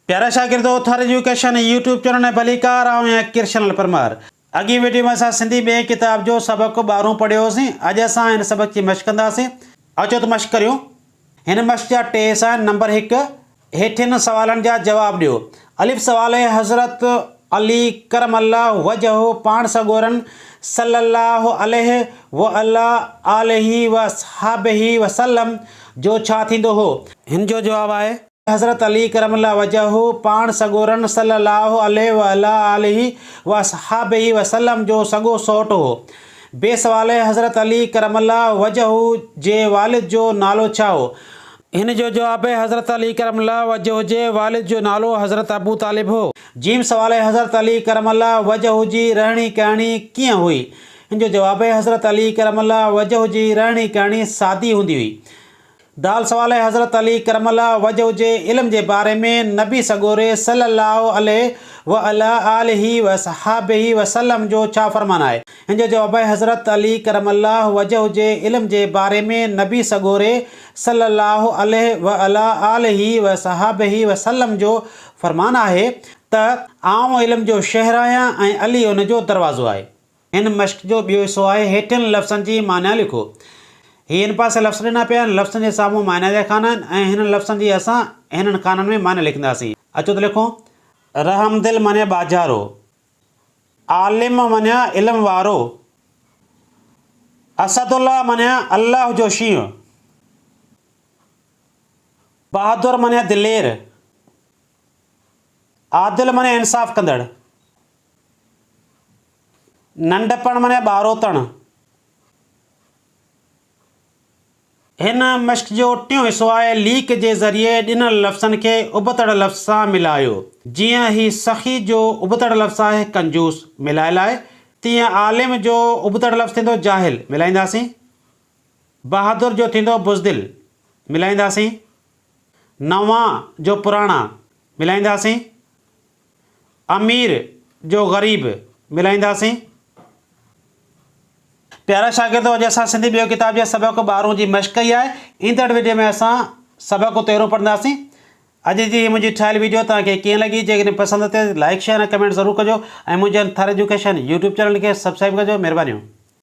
پيارا شاگردو Thar education YouTube channel ۾ ڀليڪار آئون آهيان ڪرشنل پرمار اڳين وڊيو ۾ اسان سنڌي ٻئين ڪتاب جو سبق ٻارهون پڙهيو هوسين اڄ اسان هن سبق جي مشق ڪنداسين اچو ته مشق ڪريون هن مشق جا ٽي حصا آهن نمبر هڪ هيٺين سوالن جا جواب ڏيو الف سوال آهي حضرت علي ڪرم الله وجهه پاڻ سڳورن صلي الله عليه وعلي آله واصحابه وسلم جو ڇا ٿيندو هو هن جو جواب آهي. حضرت علي ڪرم الله وجهه پاڻ سڳورن صلّي الله عليه وعلي آله واصحابه وسلّم جو سڳو سئوٽ هو. بي سوال حضرت علي ڪرم الله وجهه جي والد جو نالو ڇا هو؟ هن جو جواب حضرت علي ڪرم الله وجهه جي والد جو نالو حضرت ابو طالب هو. جيم سوال حضرت علي ڪرم الله وجهه جي رهڻي ڪهڻي ڪيئن هئي؟ هن جو جواب حضرت علي ڪرم الله وجهه جي رهڻي ڪهڻي سادي هوندي هئي. دال سوال حضرت علي ڪرم الله وجهه جي علم جي باري ۾ نبي سڳوري صلي الله عليه وعلي آله واصحابه وسلم جو ڇا فرمان آهي؟ هن جو جواب آهي حضرت علي ڪرم الله وجهه جي علم جي باري ۾ نبي سڳوري صلي الله عليه وعلي آله واصحابه وسلم جو فرمان آهي ته آئون علم جو شهر آهيان ۽ علي ان جو دروازو آهي. هن مشق جو ٻيو حصو آهي هيٺين لفظن جي معنيٰ لکو. هي هن پاسي لفظ ڏنا پيا آهن، لفظن جي سامهون معنيٰ جا خانا آهن ۽ هنن لفظن جي اسان هنن خانن ۾ معنيٰ لکنداسين. اچو ته لکون. رحمدل معنيٰ ٻاجهارو. عالم معنيٰ علم وارو. اسد الله معنيٰ الله جو شينهن. بهادر معنيٰ دلير. عادل معنيٰ انصاف ڪندڙ. ننڍپڻ معنيٰ ٻاروتڻ. هن مشق جو ٽيون حصو آهي ليڪ جي ذريعي ڏنل لفظن کي ابتڙ لفظ سان ملايو. جيئن هي سخي جو ابتڙ لفظ آهي ڪنجوس، ملايل آهي، تيئن عالم جو ابتڙ لفظ ٿيندو جاهل، ملائينداسين. بهادر جو ٿيندو بزدل، ملائينداسين. نوان جو پراڻا، ملائينداسين. امير جو غريب ملائينداسين. پيارا شاگردو اڄ اسان سنڌي ٻيو ڪتاب جي سبق ٻارهون جي مشق ڪئي آهي ايندڙ وڊيو ۾ اسان سبق تيرهون پڙهنداسين اڄ جي هي منهنجي ٺاهيل وڊيو توهان کي ڪيئن لڳي جيڪڏهن پسند اچي لائڪ شيئر ۽ ڪمينٽ ضرور ڪجو ۽ منهنجي ٿر ايجوڪيشن يوٽيوب چينل کي سبسڪرائب ڪجو مهربانيون.